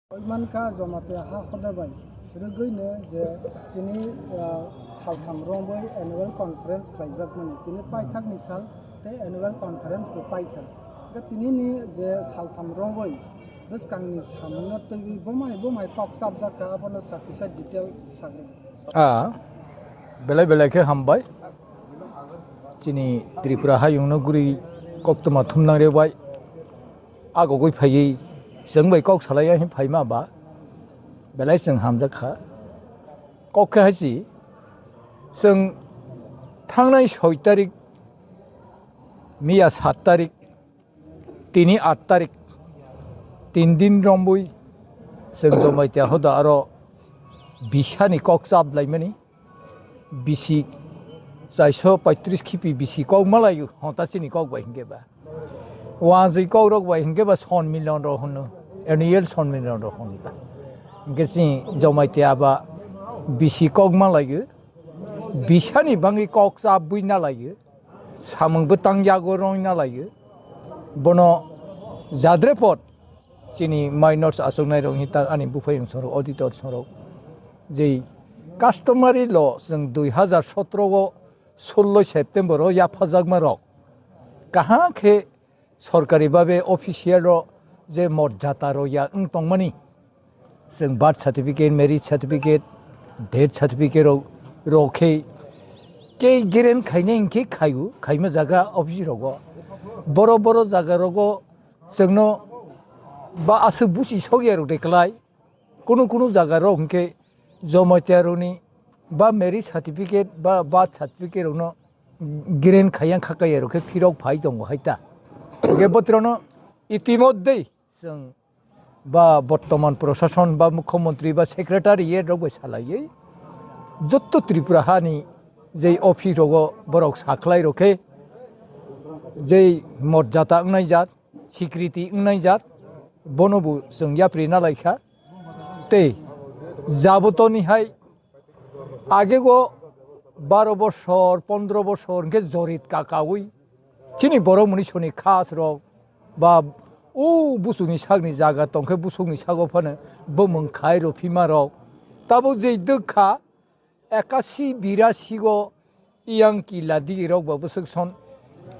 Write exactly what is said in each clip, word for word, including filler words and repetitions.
Oimankha Jamatia ha hoda bai rwgwino je tini, ah, saltham romwi annual conference khlaijakmani, tini paithakni sal tei annual conference bo paikha. Hwnkhe tinini je saltham romwi bwskangni samungno twiwi bwmai bwmai kok chapjak kha, abono sakisa detail sagwi. A belai belai khe hambai. Chini Tripura hayungno guri koktwma thumnang rw bai agogwi phaiwi chwng bai kok salai ya hwn phaima ba belai chwng hamjak kha. Kok khe hai si chwng thangnai soi tarik, miya sat tarik, tini at tarik, tin din romwi chwng Jamatia hoda aro bisani kok chap laimani. Bisi chaiso paitris khipi bisi kok malaio, hota chini kok bai hinkhe ba. Wanjwi kok rok bai hinkhe ba sonmilon rok hwno, annual sonmilon rok hwno ba. Hinkhe chini Jamatia ba bisi kok malaio, bisani bangwi kok chap bui nalaio, samung bwtang yago roi nalaio. Bono jadre pot chini minors achuknai rok hinta ani buphai wngsong rok, auditor song rok, jei customary law chwng dui hazar sotro o sullo September o yaphajakma rok kaham khe sorkari babe official rok je morjata rok ya wng tongmani, chwng birth certificate, marriage certificate, death certificate rok rok khe kei geren khainai hinkhe khaio, khaima jaga office rogo. Boro boro jaga rogo chwngno ba aswk buchi sok ya rok de klai. Kunu kunu jaga rok hinkhe Jamatia rokni ba marriage certificate ba birth certificate rokno geren khaiya khakaiya rok khe phirok phai tongo hai ta. Hinkhe botrokno itimodde chwng ba bortoman prosason ba mukhyamantri ba secretariat rok bai salaiwi jotto Tripura hani jei office rogo borok sakhlai rok khe jei morjata wngnai jat, sikriti wngnai jat, bono bo chwng yapri na lai kha. Tei jabotoni hai agego baro bosor, pondro bosor hinkhe jorit kakaui chini borok muni soni khas rok ba o busukni sakni jaga tongkhe busukni sago phano bumung khai rw phima rok. Tabuk jei dwk kha, ekasi birasi go iyang kila digi rok ba bwswk son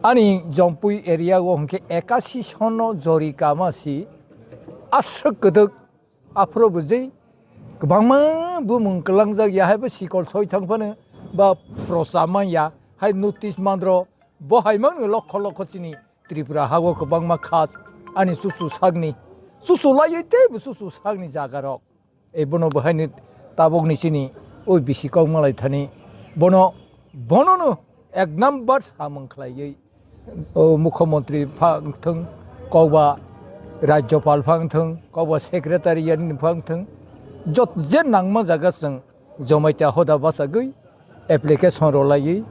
ani Jompui area o hinkhe ekasi sono jori kama si aswk kwdwk. Aphuru bo jei kwbangma bumung kwlangjak ya, hai bo sikol soi thang phano ba procha man ya, hai notice mandro bo hai mangno lokho lokho chini Tripura ha o kwbangma khas ani chuchu sakni chuchu laiwi tei bo chuchu sakni jaga rok. Ei bono bo haino tabukni chini oi bisi kok malai thani bono, bonono ek number samung khlaiwi o mukhyamantri pha wngthwng, kokba rajyopal pha wngthwng, kokba secretariat ni pha wngthwng, jot je nangma jaga chwng Jamatia hoda bachagwi application rw laiwi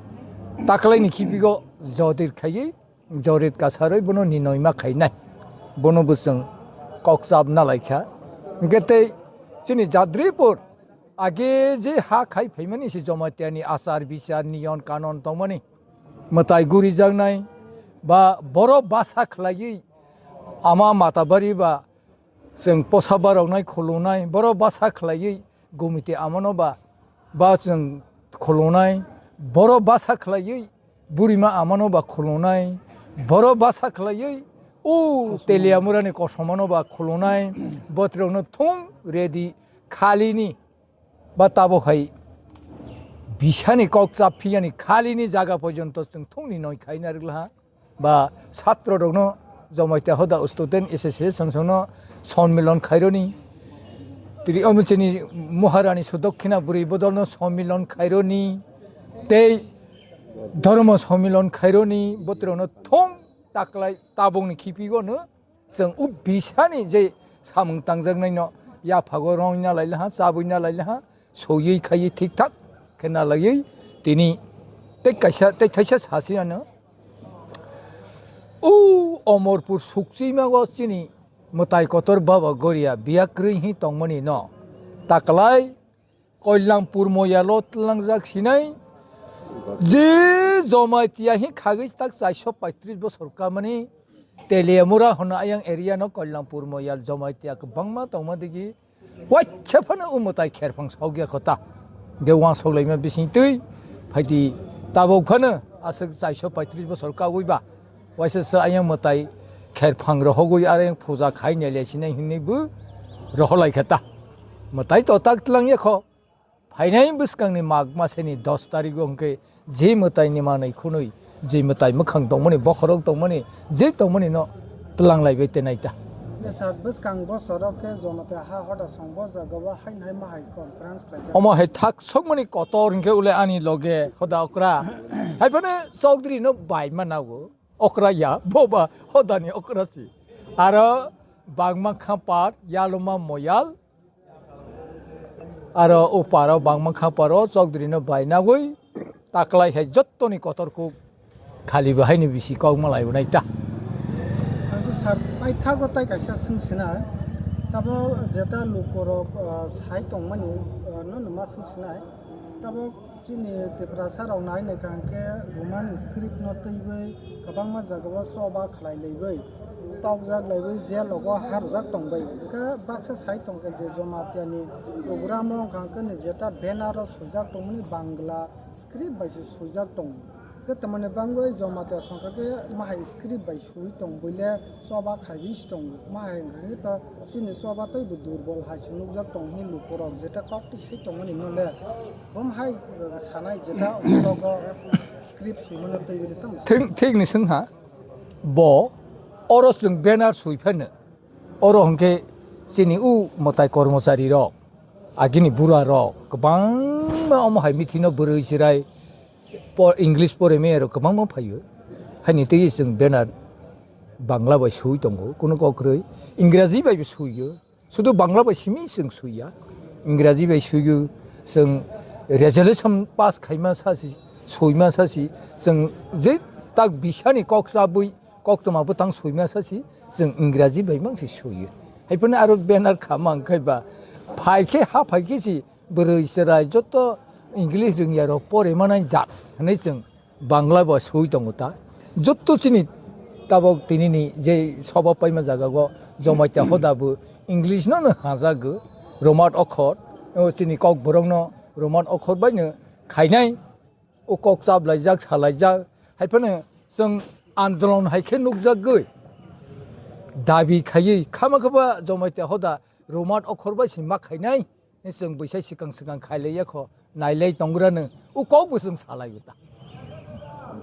taklaini khibigo jodir khaiwi jorit kasarwi bono ninoima khainai, bono bo chwng kok chap na lai kha. Hinkhe tei chini Jadripur age je ha khai phaimani se Jamatia ni achar bichar niyon kanon tongmani mwtai gurijaknai ba borok basa khlaiwi ama Matabari ba chwng posa baroknai khulunai borok basa khlaiwi gumiti amano ba, ba chwng khulunai borok basa khlaiwi burima amano ba khulunai borok basa khlaiwi o Teliamurani kosomano ba khulunai botrokno thung ready khalini ba tabuk hai bisani kok chap phiyani khalini jaga porjonto chwng thungni noi khaina rwglaha ba satro rokno Jamatia hoda student association songno sonmilon khaironi tiri omo chini Maharani Sudokkina bwrwi bodolno sonmilon khaironi tei dhormo sonmilon khaironi botrokno thung taklai tabukni khipigo no. Chwng o bisani je samung tangjaknaino yaphago rwngna lailaha, chabwina lailaha, soiwi khaiwi thik thak khe nalaiwi tini tei kaisa, tei thaisa sasi ano o Omorpur sukchwimago chini mwtai kotor Baba Goria biya kwrwi hi tongmani no taklai Koilampur moyalo tlangjak sinai je Jamatia hi khagwi tak chaiso paitris bosor kamani Teliamura hono ayang area no Kalyampur Moyal Jamatia kwbangma tongma digi. Waisa phano o mwtai kherphang sokya kho ta. Hwnkhe uansuk laima bising twi phaidi tabuk phano aswk chaiso paitris bosor kagwi ba. Waisa se ayang mwtai kherphang rohogwi areng puja khai nelya sinai hinwi bo roholai kha ta. Mwtai to tak tlang ya kho. Phainai bwskangni Mag maseni dos tarigo hwnkhe je mwtaini manwi khunwi, je mwtai mwkhang tongmani, bokhorok tongmani, je tongmani no twlang laibai tenai ta. Sir, bwskang bosoro khe Jamatia ha hoda song bo jagao haino hai mahai conference khlaijak. Omo hai thak sokmani kotor hwnkhe ule ani loge hoda okra. Haiphano Chaudhary no bai manago. Okra ya, boba hodani okra si. Aro Bangma Khapar, Yaluma Moyal, aro uparo Bangma Khaparo Chaudhary no bai nagwi taklai hai jottoni kotor kuk khali bo haini bisi kok malai unai ta. Ang sir, paithago tai kaisa swng sinai. Tabo jeta lukorok, ah, sai tongmani, ah, no numa swng sinai. Tabo chini Tiprasa rok nai nai kha hwnkhe Roman script no twiwi kwbangma jagao choba khlai laiwi, tokjak laiwi, jail rogo harjak tongbai. Hwnkhe baksa sai tongkha je Jamatia ni program o wngkha hwnkhe ni jeta banner o swijak tongmani Bangla script bai se swijak tongo. Hwnkhe tamani bangwi Jamatia songkha khe mahai script bai swi tong buile choba khaiwi se tongo. Mahai hwnkhe to chini choba tei bo durbol hai se nukjak tong hwnwi lukurok jeta kok twi sai tongmani no le. Bom hai, eh, sanai jeta ulogo script swimano tei bini tamo. Thik, thik ni swng ha. Bo oro chwng banner swi phano. Oro hwnkhe chini u mwtai kormochari rok, agini bura rok kwbangma omo hai meeting no bwrwi chwrai po-, English pore me rok kwbangma phaio. Haini tei chwng banner Bangla bai swi tongo, kunu kok kwrwi Ingraji bai bo swio. Sudu Bangla bai simi chwng swiya. Ingraji bai swigwi chwng resolution pass khaima sasi, swima sasi, chwng je tak bisani kok chabwi, koktwma bwtang swima sasi, chwng Ingraji bai mang si swiyo. Haiphano aro banner kha mang khai ba, phai khe ha phai khe si bwrwi chwrai joto English rwngya rok pore manai jat hwnwi chwng Bangla bo swi tongo ta. Jotto chini tabok tinini je soba paima jaga go Jamatia hoda bo English no no hajago, Roman okhor, o chini kok borok no Roman okhor bai no khainai, o kok chaplaijak, salaijak, haiphano chwng andolon hai khe nukjagwi dabi khaiwi khama khaba Jamatia hoda Roman okhor bai se ma khainai. Chwng bwsai swkang swkang khailaiya kho, nailai tongrano, o kok bo chwng salai ta.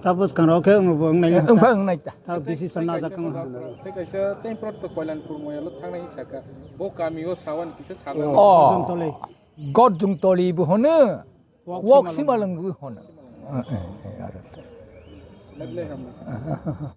Tabuk swkang rok khe wng bo wng nai. Wng pha wng nai ta. Ta decision najak wng. Tei kaisa temporary to Koilanpur moyalo thangnai hinwi sakha. Bo kami o sawan kisa sawan. Oh. Gorjung toli. Gorjung toli bo hono. Wok Wok simalwng. Simalwng bo hono. Simalwng. Eh, eh, eh, aro. Naglai hamna.